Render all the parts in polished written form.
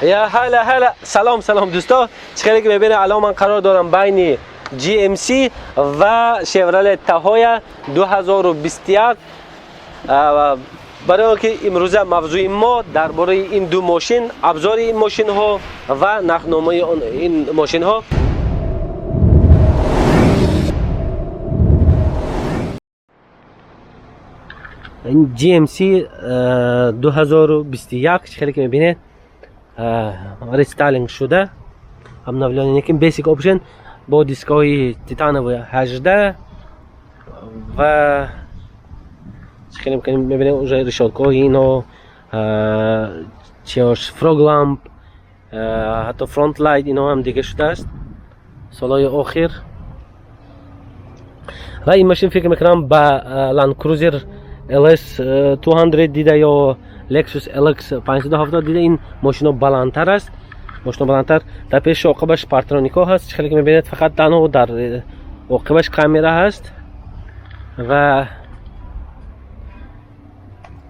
Я ҳала ҳала, салом салом дӯсто. Чӣ хеле ки мебинед, алон ман қарор дорам байни GMC ва Chevrolet Tahoe 2021. Барои он ки имрӯза мавзӯи мо дар бораи ин ду мошин, абзори ин мошинҳо ва нархномаи ин мошинҳо. Ин GMC 2021, чӣ хеле ки мебинед, рестайлинг шуда, обновлённый, лекин basic option бо дискҳои титановый 18 ва чӣ хеле мебинем, уже решёткаҳои ино чиош, fog lamp, ҳатто front light ино ҳам дига шудааст солҳои охир. Ва ин мошин, фикр мекунам, ба Land Cruiser LS 200 дида ё Lexus LX 570 дида ин мошино баландтар аст. Мошино баландтар, дар пеши оқибаш парктроникҳо ҳаст. Чӣ хеле ки мебинед, фақат танҳо дар оқибаш камера ҳаст. Ва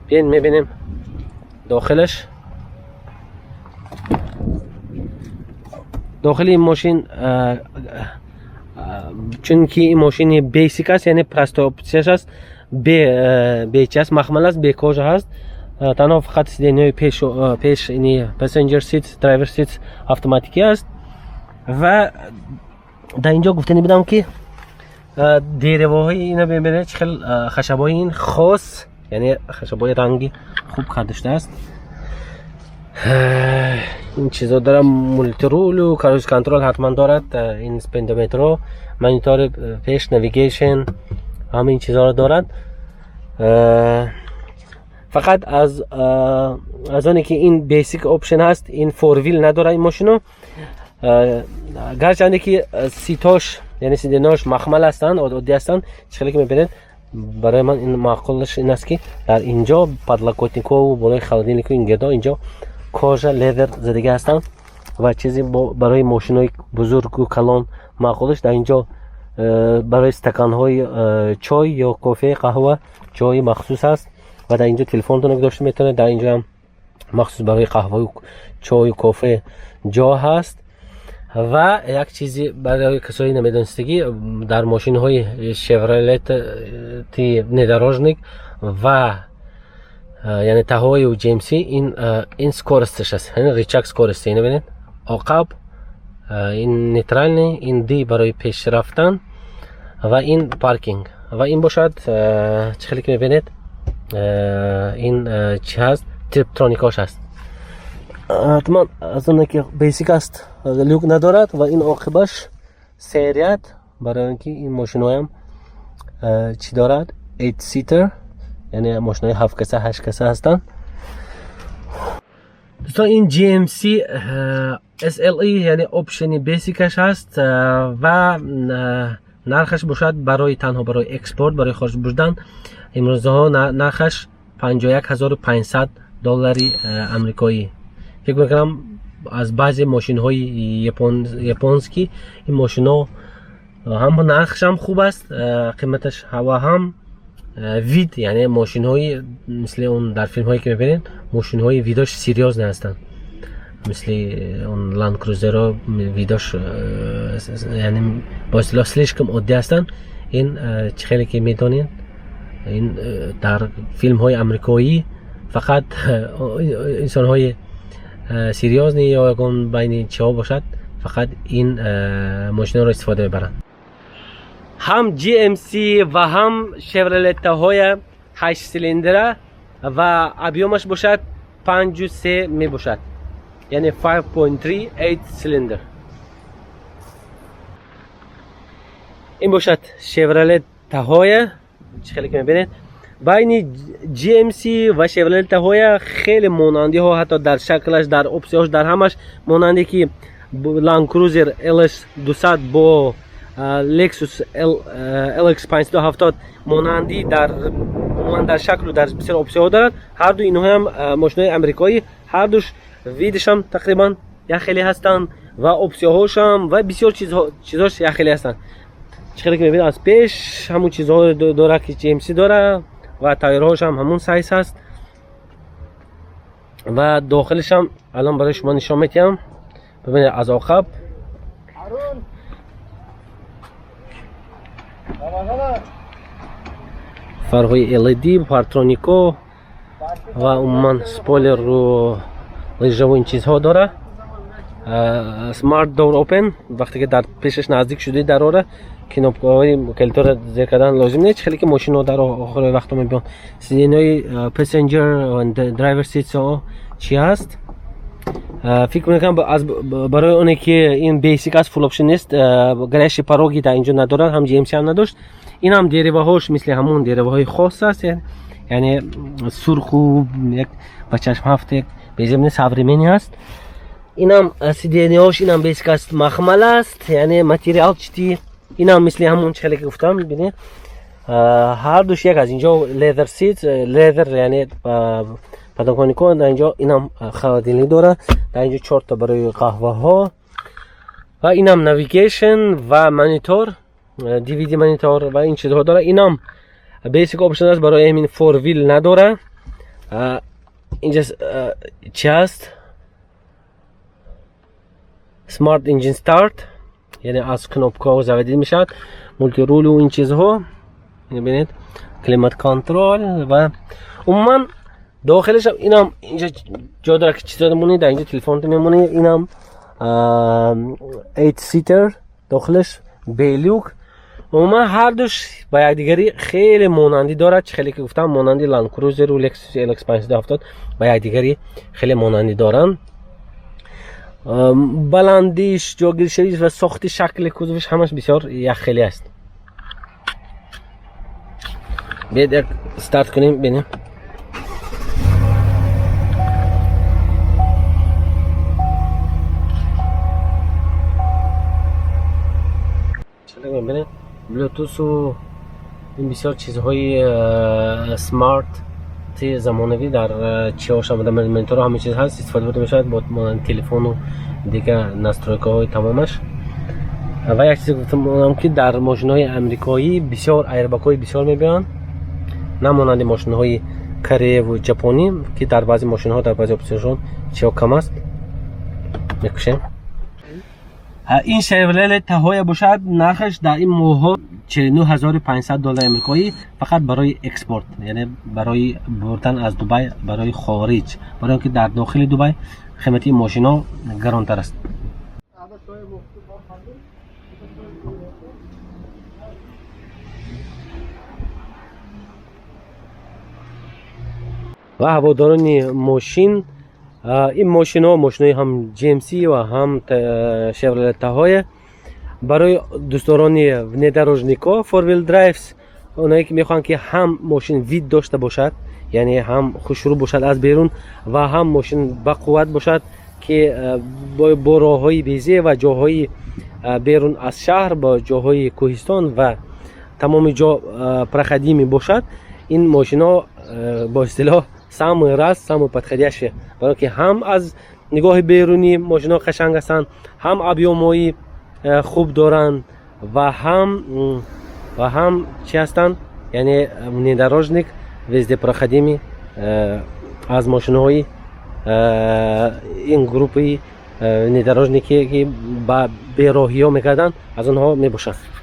биён мебинем дохилаш. Дохили ин мошин, чунки ин мошини basic аст, яъне простой опсияш аст, бечи аст, махмал аст, бе кожа ҳаст. Танҳо фақат сиденияҳои пеш, ини passenger seats, driver seats автоматикӣ аст. Ва дар инҷо гуфтанӣ будам, ки деревоҳои ина мебинед, чӣ хел хашабҳои ин хос, яъне хашабҳои ранги хуб карда шудааст. Ин чизо дора, мультирулу круиз контроль ҳатман дорад, ин спидометро, монитори пеш, navigation, ҳама ин чизҳоро дорад. Фақат аз оне ки ин basic option ҳаст, ин four wheel надорад ин мошино, гарчанде ки ситош, яъне сиденош махмал ҳастанд, оддӣ ҳастанд. Чӣ хеле ки мебинед, барои ман ин маъқулаш ин аст, ки дар инҷо подлокотникову болои холодильнику ин гирдо инҷо кожа, leather задагӣ ҳастанд. Ва чизе барои мошинои бузургу калон маъқулаш, дар инҷо барои стаканҳои чой ё кофе, қаҳва ҷои махсус аст ва дар инҷо телефонтонро гузошта метавонед. Дар инҷо ҳам махсус барои қаҳваю чою кофе ҷо ҳаст. Ва як чизи барои касои намедонистагӣ: дар мошинҳои Шевролети внедорожник ва яъне Таҳою GMC ин скоросташ аст, рычаг скорости. Ина бинед, оқаб, ин нейтральный, ин D барои пеш рафтан ва ин паркинг. Ва ин бошад, чӣ хеле ки мебинед, ин чӣ ҳаст, типтроникош ҳаст. Ҳатман аз оне ки basic аст, люк надорад. Ва ин оқибаш серият, барои он ки ин мошиноям чӣ дорад, eight seater, яъне мошинои ҳафт каса, ҳашт каса ҳастанд. Дӯстон, ин GMC SLE, яъне option и basic аш ҳаст ва нархаш бошад, барои танҳо барои экспорт, барои хориҷ бурдан, имрӯзаҳо нархаш 51 500 доллари амрикоӣ. Фикр мекунам, аз баъзе мошинҳои японский ин мошино ҳам нархшам хуб аст, қиматаш, ва ҳам вид, яъне мошинҳои мисли он дар филмҳое ки мебинед, мошинҳои видош серьёзный ҳастанд, мисли он Land Cruiser-о видош, яъне бо истилоҳ, слишком оддӣ ҳастанд. Ин чӣ хеле ки медонед, ин дар филмҳои амрикоӣ фақат инсонҳои серьёзный ё ягон байни чиҳо бошад, фақат ин мошинаро истифода мебаранд. Ҳам GMC ва ҳам Chevrolet Tahoe 8 силиндра ва объёмаш бошад 5,3 мебошад, яъне 5.3 8 силиндр. Ин бошад Chevrolet Tahoe. Чӣ хеле ки мебинед, байни GMC ва Chevrolet Tahoe хеле монандиҳо, ҳатто дар шаклаш, дар опсияҳош, дар ҳамаш монанде ки Land Cruiser LS 200 бо Lexus LX 570 монандӣ дар умуман дар шаклу дар бисёр опсияҳо дорад. Ҳарду инҳоям мошинои амрикоӣ, ҳардуш видишам тақрибан як хеле ҳастанд ва опсияҳошам ва бисёр чизош як хеле ҳастанд. Чӣ хеле ки мебинед, аз пеш ҳамун чизҳо дорад, ки GMC дора, ва тайрҳошам ҳамун size ҳаст. و داخلش هم الان برای شما نشان میتیم. ببینید از عقب فرهای LED، پارترونیکو و عموما سپویلر رو لژه و این چیزها داره. smart door open، وقتی که در پیشش نزدیک شدی در آره کنوپ‌های کلتور زیر کردن لازم نیست، خیلی که ماشین ها در آخر وقت میبیان. سینای passenger و driver seat ها چی هست؟ فکر میکنم از برای اونه که این basic از full option نیست، горящие пороги در اینجا ندارن، هم GMC هم نداشت. این هم дерево هاش مثل همون дерево های خاص است، یعنی سرخ و یک با چشم هفت یک بیزمین современный هست. اینم сиденье هاش اینم basic است، مخمل است، یعنی материал چتی. اینم مثل همون چه که گفتم، ببینید هر دوش یک از اینجا leather seat، leather یعنی подоконник در اینجا. اینم холодильник داره در اینجا، 4 تا برای قهوه ها و اینم navigation و monitor، DVD monitor و این چیزها داره. اینم basic option است، برای همین four wheel نداره. اینجا چی هست؟ smart engine start، یعنی از кнопка заводить میشد، multi-role و این چیزها. ببینید climate control و عموما داخلش هم اینم اینجا جا داره که چیزا مونی در اینجا، تلفن میمونی. اینم 8 seater داخلش بیلوک. عموما هر دوش با یکدیگری خیلی مانندی دارد، خیلی که گفتم مانندی Land Cruiser و Lexus LX 570 با یکدیگری خیلی مانندی دارن. بلندیش، جاگیرشویش و ساخت شکل کدومش همش بسیار یک خیلی است. بیاید یک استارت کنیم ببینیم. ببینید Bluetooth و این بسیار چیزهای smart زمانوی در چیاش آمده، مانیتور همه چیز هست استفاده برده میشود با مانند تلفن و دیگه настройка های تمامش. و یک چیز گفتم که در ماشین های امریکایی بسیار airbag های بسیار میبینن، نه مانند ماشین های کره و ژاپنی که در بعضی ماشین ها در بعضی option شون چیا کم است. میکشیم. این Chevrolet Tahoe باشد، نرخش در این ماه 49500 دلار امریکایی فقط برای export، یعنی برای بردن از دبی برای خارج، برای اینکه در داخل دبی قیمت این ماشین ها گرانتر است. و هواداران ماشین، این ماشین ها ماشین هم GMC و هم Chevrolet Tahoe برای دوستداران внедорожник ا four wheel drives، اونایی که میخوان که هم ماشین вид داشته باشد، یعنی هم خوشرو باشد از بیرون و هم ماشین با قوت باشد که با راههای بیزه و جاهای بیرون از شهر، با جاهای کوهستان و تمام جا проходимый باشد. این ماشین ها با اصطلاح самый раз، самый подходящий، برای که هم از نگاه بیرونی ماشین ها قشنگ هستند، هم объём های خوب دارند و هم چی هستند، یعنی внедорожник везде проходимый از ماشین های این گروپی внедорожник ی که با بیراهی ها میکردن از آنها میباشند.